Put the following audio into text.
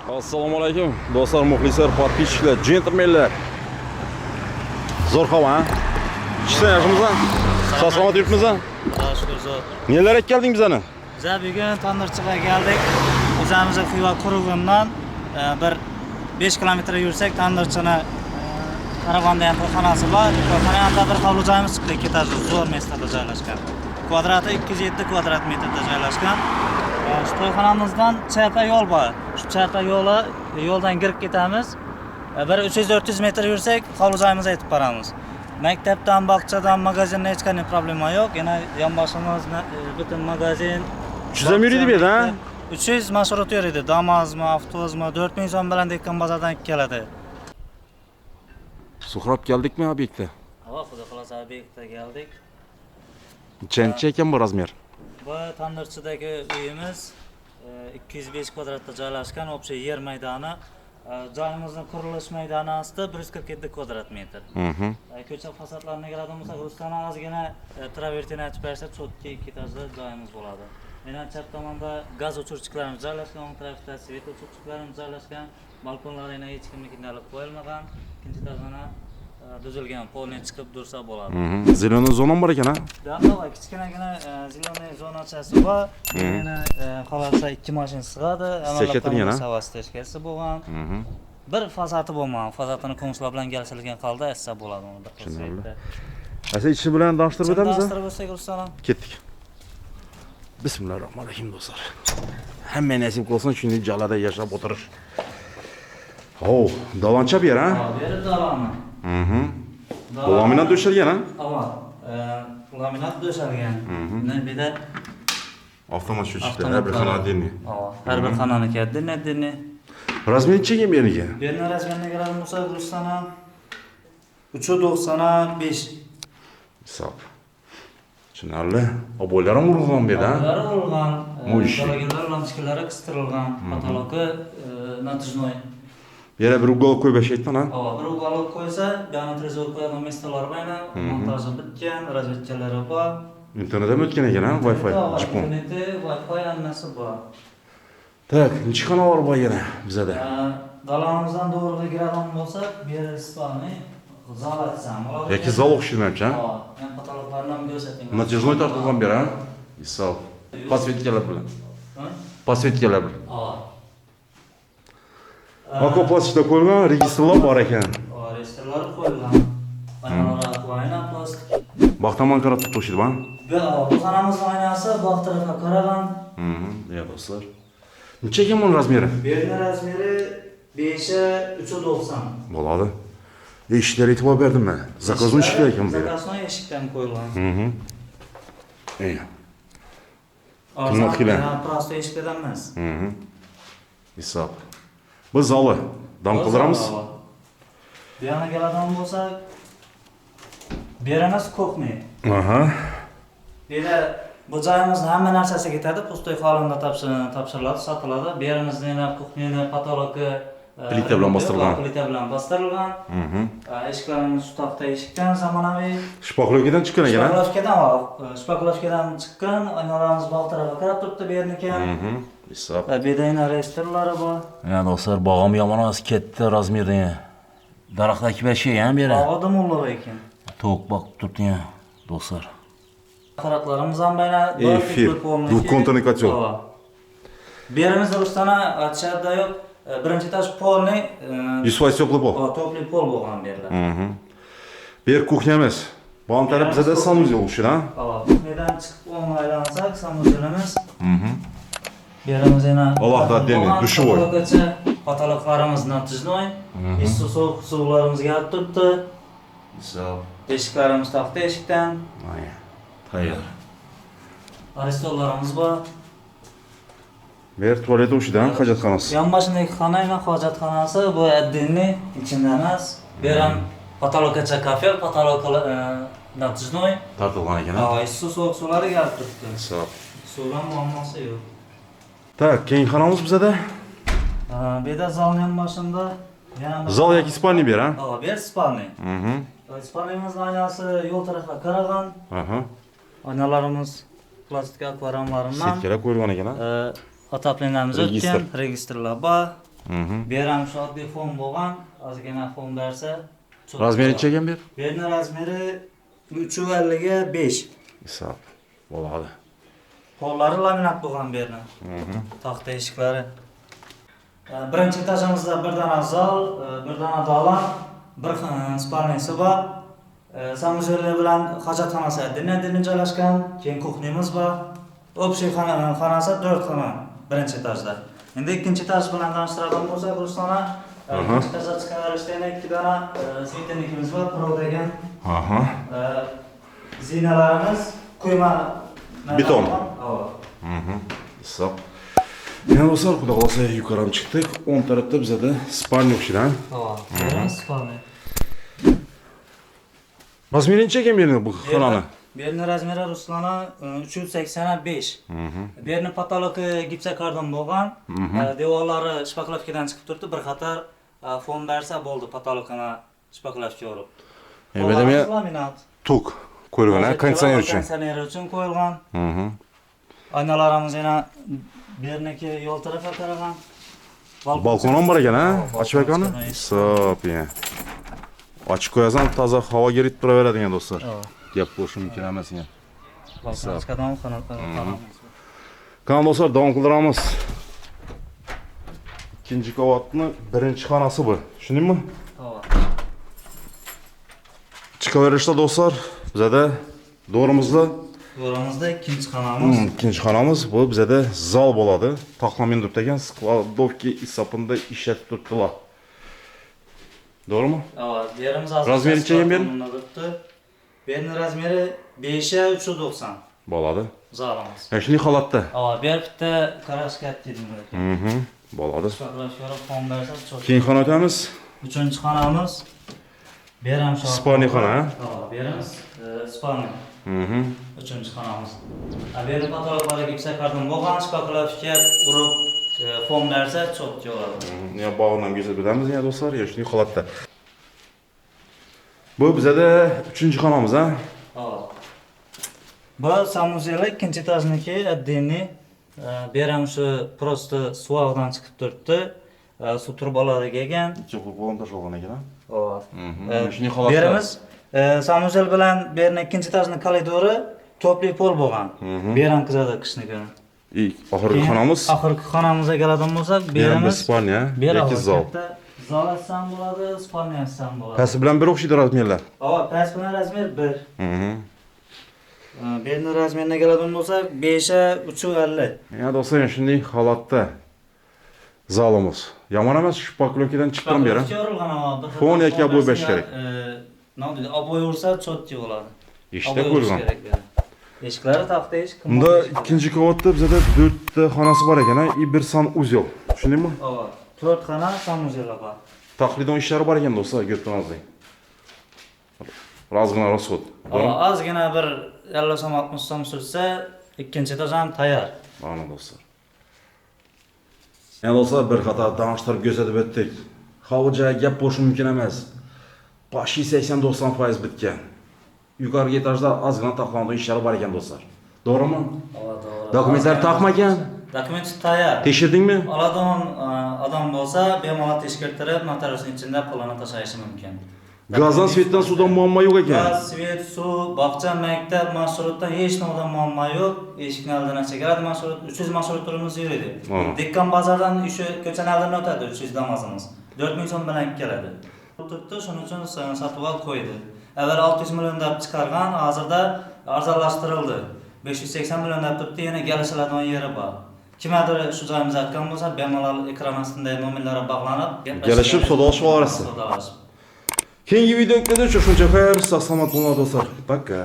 Assalomu alaykum do'stlar, muxlislar, подписчик lar, jentlmenlar. Zo'r havo, ha? Ishdan yaxshimisan? Sog' salomat yuribmisan? Xudoga shukur, zo'r. Nelarga kelding bizani? Biz bugun Tandirchiga keldik. O'zimizni Xiva qurug'imdan bir 5 kilometr yursak, Tandirchini Qarag'anda ham to'yxonasi bor. To'yxonada bir hovli joyimiz chiqdi, ikki etajli, zo'r место da joylashgan. Kvadrati 207 kvadrat metrda joylashgan. Shu to'yxonamizdan chapa yo'l bor. Shu chapa yo'li yo'ldan kirib ketamiz. Bir 300-400 metr yursak, hovli joyimizga yetib boramiz. Maktabdan, bog'chadan, magazindan hech qanday problema yo'q. Yana yonboshimiz butun magazin. 300 ham yuriydi bu yerda, ha? 300 marshrut yuriydi. Damazmi, avtobusmi, 4000 so'm bilan Dehqon bozordan keladi. Suhrob, keldikmi obyektga? Havo, xudo xohlasa, obyektga keldik. Necha ekan bu размер? Bu Tandirchidagi uyimiz 205 kvadratda joylashgan, общий yer maydoni. Joyimizni qurilish maydoni asti 147 kvadrat metr. Ko'cha fasadlarini keladigan bo'lsak, Ruslan ozgina travertin aytib bersa, чётко ikki etajli joyimiz bo'ladi. Yana chap tomonda gaz o'chiruvchilarimiz joylashgan, o'ng tarafda свет o'chiruvchilarimiz joylashgan, balkonlar yana hech kimnikini olib qo'yilmagan. Ikkinchi etajini tuzilgan, полный chiqib tursa bo'ladi. Зеленый zona bor ekan, ha? Bu yoqda kichkinagina зеленый zonachasi bor. Yana xohlasa ikki mashina sig'adi. Стечка, ha? Sava стечка si bo'lgan. Bir fasadi bo'lmagan. Fasadini qo'ng'ishilar bilan kelishilgan holda essa bo'ladi uni bir xil Tushunarli. svetda. Asa ichi bilan tanishtirib o'tamiz, ha? Tanishtirib o'tsak, Ruslan. Ketdik. Bismillahirrohmanirrohim, do'stlar. Hamma nasib qilsin shunday joylarda yashab o'tirish. Oh, dalancha bu yer, ha? Bu yeri dalani. Bu laminat to'shalgan, ha? Ava, laminat to'shalgan. Bundan bir de Avtomat счетчик lar, har bir xona отдельный. Ava, har bir xonaniki отдельный отдельный. Размер necha bu yerniki? Bu yerni размер ine keladigan bo'lsak, Ruslan, 3.95. Hisob. Tushunarli. Обой lar ham urilgan bu yerda, ha? Ular urilgan, Мощный. galogenlar lampochkalari qistirilgan, потолок i натяжной. Bu yerga bir угол qo'yib shayton, ha? Ava, bir уголок qo'ysa, bu yoqni trezor qo'yadigan место lar bor yana, montaji bitgan, rozетkalari bor. Internet ham o'tgan ekan, ha? Wi-Fi, Ava, GPON. Interneti, Wi-Fi hammasi bor. Так, necha xonalar bor yana bizada? Dalamizdan to'g'ri kiradigan bo'lsak, bu yer спальный, zal aytsam bo'ladi. Yoki zal o'xshaydi menimcha, ha? Ava, men потолок larni ham ko'rsating. Натяжной tortilgan bu yer, ha? Hisob. Подсветка lar bilan. Ha? Подсветка lar bilan. Ava. Аквапластикda qo'yilgan, registrlar bor ekan. Ava, reyestrlar qo'yilgan. Aynalar ayna plastik. Bog' tomon qarab turib o'xshaydi, ha? Bu xonamizni oynasi bog' tarafga qaragan. Ya do'stlar. Necha ekan buni размер i? Bu yerning размер i 5 3.90. Bo'ladi. Eshiklarga e'tibor berdimmi? Заказной eshiklar ekan bu yer. Заказной eshikdan qo'yilgan. Ey. Arzon, Qimmat kelar. yana просто eshiklardan emas. Hisob. Bu zali. Dam qildiramiz. Bu yana keladigan bo'lsak, bu yer emas, кухня. Bu yerda bu joyimizni hamma narsasi ketadi, пустой holida topshiriladi, sotiladi. Bu yerimizni yana кухня ni потолок i Plita bilan bostirilgan. Plita bilan bostirilgan. Eshiklarimiz shu taxta eshikdan, zamonaviy. Шпаклёвка dan chiqqan ekan, ha? Шпаклёвка dan, шпаклёвка dan chiqqan, oynalarimiz bog' tarafga qarab turibdi bu yerniki ham. Hisob. Va bu yerda yana reyestrlari bor. Ya do'stlar, bog'im yomon emas, katta размер da. Daraxtlar kibashe ham bu yerda. Bog'i mo'lloq ekan. Tovuq boqib turibdi ya, do'stlar. Apparatlarimiz ham bayna. Эфир. Двухконтурный котел. Bu yerimizda, Rustana, aytishadida yo'q. Birinchi этаж полный 100% теплый пол. Теплый пол bo'lgan bu yerlar. Bu yer кухня miz. Bu ham taraf bizada санузел o'xshaydi, ha? Ava, кухня dan chiqib o'ngga aylansak, санузел imiz. Bu yerimiz yana Alohida отдельный, bo'lgan, душевой. Потолок gacha потолок larimiz натяжной. Issiq sovuq suvlarimiz kelib turibdi. Hisob. Eshiklarimiz taxta eshikdan. Mana. Tayyor. Aristonlarimiz bor. Bu yer tualet o'xshaydi, ha? Hojatxonasi. Yonboshidagi xona yana hojatxonasi, bu отдельный, ichida emas. Bu yer ham потолок gacha kafel, потолок натяжной. Tortilgan ekan, ha? Ava, issiq sovuq suvlari kelib turibdi. Hisob. Suvdan muammosi yo'q. Так, keyingi xonamiz bizada Bu yerda zalning yonboshida yana bir zal yoki спальный bu yer, ha? Ava, bu yer спальный. Спальный imizni oynasi yo'l tarafga qaragan. Oynalarimiz plastik akvaramlarimdan. Сетка lar qo'yilgan ekan, ha? Отопление miz Registr. o'tgan, registrlar bor. Bu yer ham shu oddiy fon bo'lgan, ozgina fon bersa. Размер i necha ekan bu yer? Bu yerning размер i 350 ga 5. Hisob bo'ladi. Pollari laminat bo'lgan bu yerning. Taxta eshiklari. Birinchi etajimizda bir dona zal, bir dona dalan, bir спальня si bor. Санузел i bilan hojatxonasi отдельно joylashgan, keyin кухня miz bor. Общий xonasi 4 xona birinchi etajda. Endi ikkinchi etaj bilan tanishtiradigan bo'lsak, Ruslan, ikkinchi etajga chiqaverishda yana ikki dona светильник imiz bor, Pro degan. Zinalarimiz quyma. Beton. Ava. Hisob. Yana do'stlar, xudo xohlasa yuqori ham chiqdik. O'ng tarafda bizada спальня o'xshaydi. Ava. Спальня. Размер i necha ekan bu yerning, bu xonani? Bu yerning размер i, Ruslan, 385. Bu yerning потолок i gipsokarton bo'lgan. Devorlari шпаклёвка dan chiqib turibdi. Bir qator fon bersa bo'ldi, потолок ini шпаклёвка urib. Bu yerda men Laminat. Tok qo'yilgan, ha, konditsioner uchun. Konditsioner uchun qo'yilgan. Aynalarimiz yana bu yerniki yo'l tarafga qaragan. Balkon ham bor ekan, ha? Balkon Ochib ekanmi? chiqaman. Hisob, ya. Ochib qo'yasan, toza havo kirib turaveradigan do'stlar. Ava. Gap bo'lishi mumkin emas ya. Balkon chiqadigan xonamiz. Qani do'stlar, davom qildiramiz. Ikkinchi qavatni birinchi xonasi bu. Tushundingmi? Ava. Chiqaverishda do'stlar, bizada to'g'rimizda To'g'rimizda ikkinchi xonamiz. Ikkinchi xonamiz bu bizada zal bo'ladi. Taxlamen turibdi ekan, складовка hisobida ishlatib turibdilar. To'g'rimi? Ava, bu yerimiz hozir Размер i necha ekan bu yerning? turibdi. Bu yerning размер i 5 390 Bo'ladi. Zalimiz. Yani shunday holatda. Ava, bu yer bitta краска dedim. Bo'ladi. Шпаклёвка fon bersa çok. Keyin xona o'tamiz. Uchinchi xonamiz. Bu yer ham shu. Спальня xona, ha? Ava, bu yerimiz спальня. Uchinchi xonamiz. Bu yerning потолок lari gipsokarton bo'lgan, шпаклёвка urib fon bersa çok bo'ladi. Ya bog'ini ham ko'rsatib o'tamiz ya do'stlar, ya shunday holatda. Bu bizada uchinchi xonamiz, ha? Ava. Bu санузел i ikkinchi etajniki отдельный. Bu yer ham shu просто suvog'dan chiqib turibdi. Suv trubalari kelgan. Ikki xil qo'lim tashalgan ekan, ha? Ava. Shunday holatda. Bu yerimiz санузел bilan bu yerning ikkinchi etajning koridori тёплый pol bo'lgan. Bu yer ham qizadi qishni kuni. И oxirgi Keyin xonamiz. Oxirgi xonamizga keladigan bo'lsak, bu Bu yerda yerimiz спальня, bu yer yoki zal. katta zal açsam bo'ladi, спальня açsam bo'ladi. Pasti bilan bir o'xshaydi размер lar. Ava, past bilan размер 1. Bu yerning размер ine keladigan bo'lsak, 5 350. Ya do'stlar, shunday holatda zalimiz. Yomon emas, шпаклёвка dan chiqqan bu yer. Шпаклёвка urilgan ama bir Fon yoki обой bersa berish kerak. Nima deydi? Обой ursa чётко bo'ladi. Eshikda Обой urish qo'yilgan. kerak bu yerda. Eshiklari taxta eshik. Unda ikkinchi qavatda bizada to'rtta xonasi bor ekan, ha? И bir санузел. Tushundingmi? Ava, 4 xona санузел bor. Taqlidon ishlari bor ekan do'stlar, ko'rib turganingizdek. Ozgina расход. Ava, ozgina bir 50 so'm 60 so'm sursa, ikkinchi etaj ham tayyor. Mana do'stlar. Endi do'stlar bir qator tanishtirib ko'rsatib o'tdik. Hozircha gap bo'lishi mumkin emas. Почти 80-90% bitgan. Yuqorgi etajda ozgina taxlangan ishlari bor ekan do'stlar. To'g'rimi? Ava, to'g'ri. Dokumentlar taqmagan. Dokument tayyor. Tekshirdingmi? Oladigan odam bo'lsa, bemalol tekshirtirib, notariusning ichida pulini tashlashi mumkin. Gazdan, свет dan, suvdan muammo yo'q ekan. Gaz, свет, suv, bog'cha, maktab, marshrutdan hech nimadan muammo yo'q. Eshikni oldidan chekadi marshrut, 300 marshrutlarimiz yuradi. Dehqon bozordan o'sha ko'chani oldidan o'tadi 300 Damasimiz. 4000 so'm bilan keladi. Turibdi, shuning uchun sotib olib qo'ydi. Avval 600 million deb chiqargan, hozirda arzonlashtirildi. 580 million deb turibdi, yana kelishiladigan yeri bor. Kimadir shu joyimizni aytgan bo'lsa, bemalol ekran ostidagi nomerlarga bog'lanib, Kelishib, savdolashib olarsiz. Savdolashib. Keyingi videolarda uchrashguncha xayr, sog' salomat bo'linglar do'stlar. Пока.